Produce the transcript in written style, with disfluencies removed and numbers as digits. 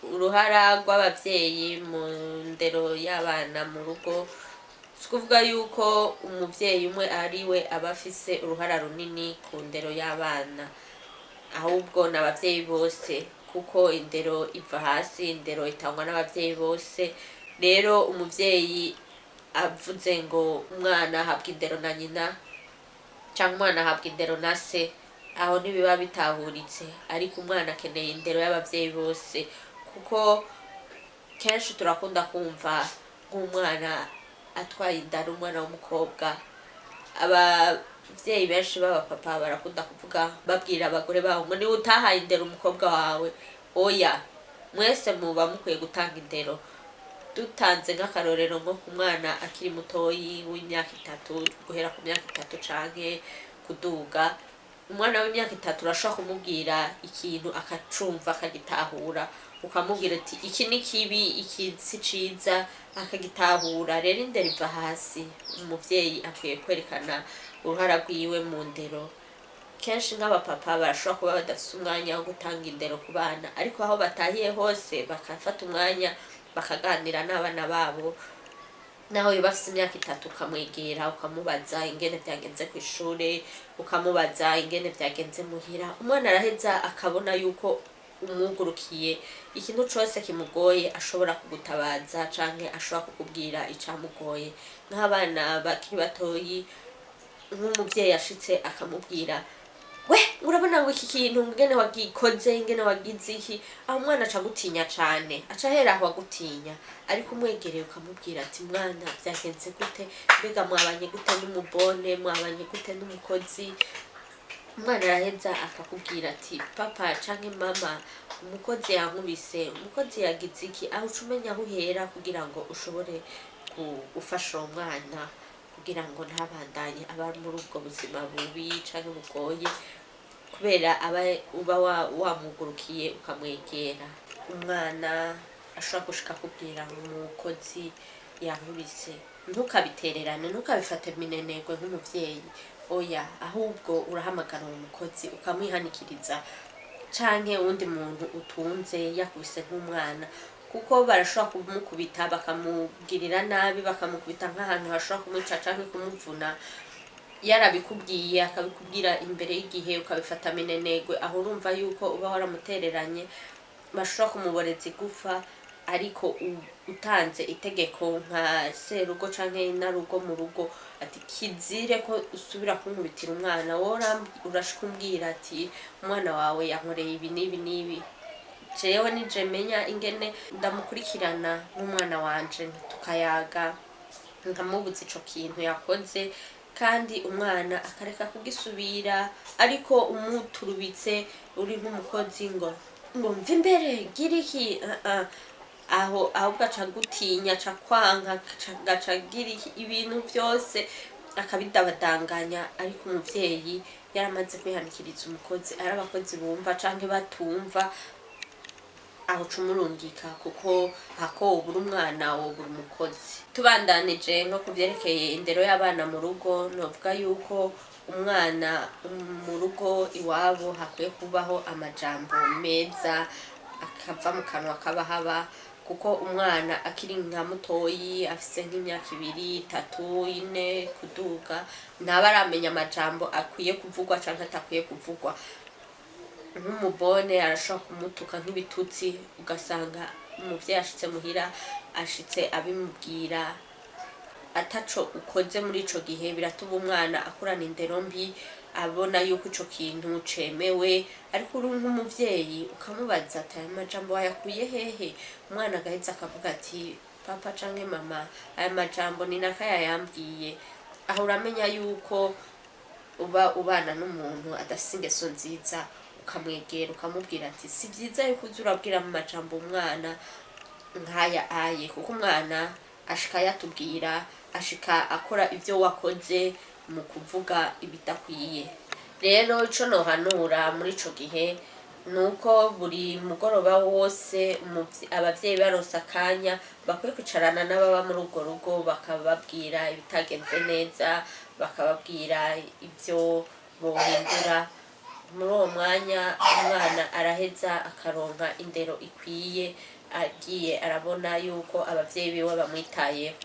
Uruhara rw'abavyeyi mu ndero y'abana mu rugo, si ukuvuga yuko umuvyeyi umwe ari we aba afise uruhara runini ku ndero y'abana, ahubwo ni abavyeyi bose, kuko indero iva hasi, indero itangwa n'abavyeyi bose. Rero umuvyeyi avuze ngo umwana ahabwa indero na nyina canke umwana ahabwa indero na se, aho ntibiba bitahuritse. Ariko umwana akeneye indero y'abavyeyi bose, kuko kenshi turakunda kumva nk'umwana atwaye inda ari umwana w'umukobwa, abavyeyi benshi b'abapapa barakunda kuvuga babwira abagore babo ngo: "Niwe utahaye indero umukobwa wawe." Oya, mwese muba mukwiye gutanga indero. Dutanze nk'akarorero, nko ku mwana akiri mutoyi w'imyaka 3, guhera ku myaka 3 canke kuduga, umwana w'imyaka 3 urashobora kumubwira ikintu akacumva, akagitahura. Ukamubwira ati: "Iki ni kibi, iki si ciza," akagitahura. Rero indero iva hasi, umuvyeyi akwiye kwerekana uruhara rwiwe mu ndero. Kenshi nk'abapapa barashobora kuba badafise umwanya wo gutanga indero ku bana, ariko aho batahiye hose bakafata umwanya bakaganira n'abana babo. Naho yoba afise imyaka 3, ukamwegera, ukamubaza ingene vyagenze kw'ishure, ukamubaza ingene vyagenze muhira, umwana araheza akabona yuko umwugurukiye, ikintu cose kimugoye ashobora kugutabaza canke ashobora kukubwira icamugoye. Nk'abana bakiri batoyi, nk'umuvyeyi ashitse akamubwira: "We urabona ngo iki kintu ingene wagikoze, ingene wagize iki," aho umwana aca agutinya cane, aca ahera aho agutinya. Ariko umwegereye ukamubwira ati: "Mwana, vyagenze gute? Mbega mwabanye gute n'umubone? Mwabanye gute n'umukozi?" Umwana araheza akakubwira ati: "Papa canke mama, umukozi yankubise, umukozi yagize iki." Aho uca umenya aho uhera kugira ngo ushobore gufasha uwo mwana kugira ngo ntabandanye aba muri ubwo buzima bubi canke bugoye, kubera aba uba wamugurukiye, ukamwegera. Umwana ashobora gushika akubwira ngo umukozi yankubise, ntukabitererane, ntukabifate minenegwe nk'umuvyeyi. Oya, ahubwo urahamagara uwo mukozi ukamwihanikiriza, canke uwundi muntu utunze yakubise nk'umwana, kuko barashobora kumukubita bakamugirira nabi, bakamukubita nk'ahantu hashobora kumwica canke kumuvuna. Yarabikubwiye, akabikubwira imbere y'igihe, ukabifata minenegwe, aho urumva yuko uba waramutereranye, bashobora kumuboreza igufa. Ariko utanze itegeko nka serugo canke inarugo mu rugo ati: "Kizire ko usubira kunkubitira umwana wowe." Urashika umbwira ati: "Umwana wawe yankoreye ibi n'ibi n'ibi, jewe nije menya ingene ndamukurikirana nk'umwana wanje," tukayaga, nkamubuza ico kintu yakoze, kandi umwana akareka kugisubira. Ariko umuturubitse uri nk'umukozi ngo mve imbere, gira iki, aho ahubwo aca gutinya, aca kwanka, agaca agira iki, ibintu byose akabidabadanganya. Ariko umuvyeyi yaramaze kwihanikiriza umukozi, ari abakozi bumva canke batumva, aho uca umurungika, kuko hako wobura umwana wobura umukozi. Tubandanije nko ku vyerekeye indero y'abana mu rugo, novuga yuko umwana mu rugo iwabo hakwiye kubaho amajambo meza akava mu kanwa k'abahaba, kuko umwana akiri nka mutoyi, afise nk'imyaka 2, 3, 4 kuduga, ntaba aramenya amajambo akwiye kuvugwa canke atakwiye kuvugwa. Nk'umubone arashobora kumutuka nk'ibitutsi, ugasanga umuvyeyi ashitse muhira, ashitse abimubwira ataco ukoze muri ico gihe, biratuma umwana akurana indero mbi, abona yuko ico kintu cemewe. Ariko uri nk'umuvyeyi ukamubaza ati: "Aya majambo wayakuye hehe?" Umwana agaheza akavuga ati: "Papa canke mama, aya majambo ni naka yayambwiye." Aho uramenya yuko uba ubana n'umuntu adafise ingeso nziza, ukamwegera ukamubwira ati: "Si byiza yuko uza urabwira mu majambo umwana nk'aya aye," kuko umwana ashika yatubwira, ashika akora ibyo wakoze mu kuvuga ibidakwiye. Rero ico nohanura muri ico gihe ni uko buri mugoroba wose abavyeyi baronse akanya bakwiye kwicarana n'ababa muri urwo rugo, bakababwira ibitagenze neza, bakababwira ibyo bohindura. Muri uwo mwanya umwana araheza akaronka indero ikwiye, agiye arabona yuko abavyeyi biwe bamwitayeho.